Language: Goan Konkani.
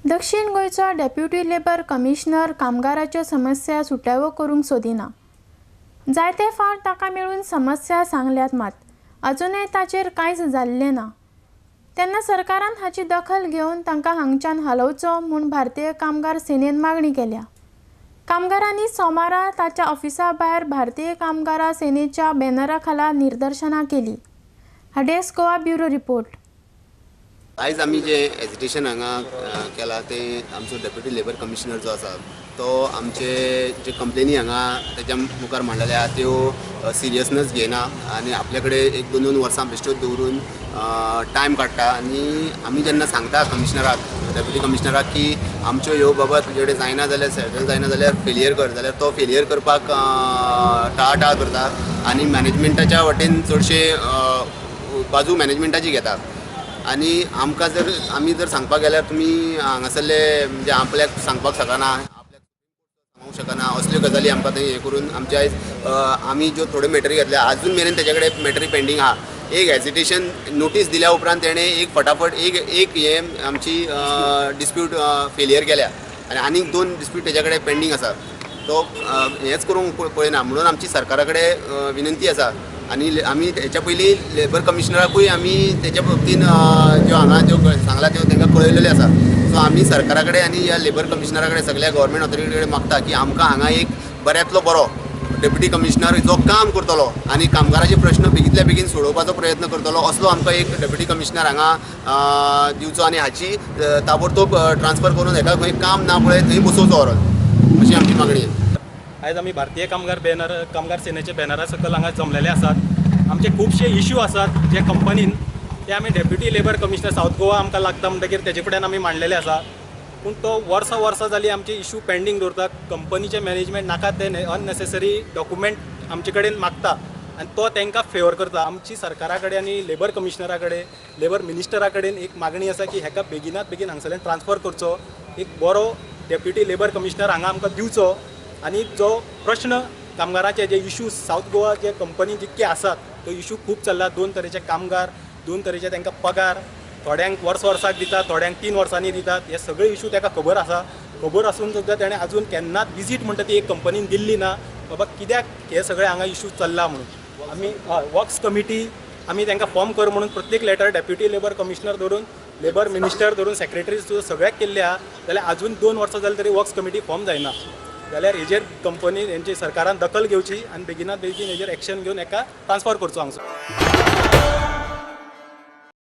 दक्षिण गोंयचो डेप्युटी लेबर कमिशनर कामगाराच्यो समस्या सुटावो करूंक सोदिना. जायते फावट ताका मेळून समस्या सांगल्यात मात अजुनय ताचेर कांयच जाल्लें ना. तेन्ना सरकारान हाची दखल घेवन तांकां हांगच्यान हालोवचो म्हूण भारतीय कामगार सेनेन मागणी केल्या. कामगारांनी सोमारा ताच्या ऑफिसा भायर भारतीय कामगार सेनेच्या बॅनरा खाला निदर्शनां केली. Desk Goa bureau report. आयज आमी जे एजिटेशन हांगा केला ते आमचो डेप्युटी लेबर कमिशनर जो आसा तो आमचे जे कंप्लेनी हांगा तेच्या मुखार मांडलेले आहा त्यो सिरियसनेस घेयना आनी आपल्या कडेन एक दोन दोन वर्सां बेश्टोच दवरून टायम काडटा. आनी आमी जेन्ना सांगता कमिशनराक, डेप्युटी कमिशनराक की आमच्यो ह्यो बाबा तुजे कडेन जायना जाल्यार, सेटल जायना जाल्यार फेलियर कर, जाल्यार तो फेलियर करपाक टाळाटाळ करता आनी मॅनेजमेंटाच्या वटेन चडशे बाजू मॅनेजमेंटाची घेता. आनी आमकां जर आमी जर सांगपाक गेल्यार तुमी हांगासरले म्हणजे आपल्याक सांगपाक शकना, आपल्याक सांगूंक शकना, असल्यो गजाली आमकां थंय हें करून आमचे आयज आमी ज्यो थोड्यो मॅटरी घेतल्या आजून मेरेन तेजे कडेन मॅटरी पेंडींग आहा. एक हेजिटेशन नोटीस दिल्या उपरांत तेणें एक फटाफट एक एक हें आमची डिस्प्यूट फेलियर केल्या आनी आनीक दोन डिस्प्यूट तेजे कडेन पेंडींग आसा. तो हेंच करूंक पळयना म्हणून आमची सरकारा कडेन विनंती आसा. आनी आमी हेच्या पयलीं लेबर कमिशनराकूय आमी तेच्या बाबतीन ज्यो हांगा ज्यो सांगला त्यो तांकां कळयलेलें आसा. सो आमी सरकारा कडेन आनी ह्या लेबर कमिशनरा कडेन सगळ्या गव्हर्मेंट ऑथॉरिटी कडेन मागता की आमकां हांगा एक बऱ्यांतलो बरो डेप्युटी कमिशनर जो काम करतलो आनी कामगाराचे प्रश्न बेगींतल्या बेगीन सोडोवपाचो प्रयत्न करतलो असलो आमकां एक डेप्युटी कमिशनर हांगा दिवचो आनी हाची ताबडतोब ट्रान्सफर करून हेका खंय काम ना पळय थंय बसोवचो व्हरोन, अशी आमची मागणी. आयज आमी भारतीय कामगार बॅनर कामगार सेनेच्या बॅनरा सकयल हांगा जमलेले आसात. आमचे खुबशे इश्यू आसात जे कंपनीन ते आमी deputy labour commissioner south Goa आमकां लागता म्हणटकीर तेजे कडेन आमी मांडलेले आसा. पूण तो वर्सां वर्सां जाली आमचे इश्यू पेंडींग दवरता. कंपनीचें मॅनेजमेंट नाका ते अननेसेसरी डॉक्युमेंट आमचे कडेन मागता आनी तो तांकां फेवर करता. आमची सरकारा कडेन आनी लेबर कमिशनरा कडेन, लेबर मिनिस्टरा कडेन एक मागणी आसा की हेका बेगिनात बेगीन हांगसरल्यान ट्रान्सफर करचो, एक बरो डेप्युटी लेबर कमिशनर हांगा आमकां दिवचो आनी जो प्रश्न कामगाराचे जे इश्यू सावथ गोवा जे कंपनी जितके आसात तो इश्यू खूब चल्ला. दोन तरेचे कामगार, दोन तरेचे तांकां पगार, थोड्यांक वर्स वर्साक दितात, थोड्यांक 3 वर्सांनी दितात, हे सगळे इश्यू ताका खबर आसा. खबर आसून सुद्दां तेणें आजून केन्नाच विजीट म्हणटा ती एक कंपनीन दिल्ली ना बाबा कित्याक हे सगळे हांगा इश्यू चल्ला म्हणून. आमी वर्क्स कमिटी आमी तांकां फॉर्म कर म्हणून प्रत्येक लेटर डेप्युटी लेबर कमिशनर धरून, लेबर मिनिस्टर धरून, सेक्रेटरी सुद्दां सगळ्याक केल्ले आहा. जाल्यार आजून 2 वर्सां जालीं तरी वर्क्स कमिटी फॉर्म जायना. जाल्यार हेजेर कंपनी हेंची सरकारान दखल घेवची आनी बेगिनात बेगीन हेजेर एक्शन घेवन हेका ट्रान्सफर करचो हांगसर.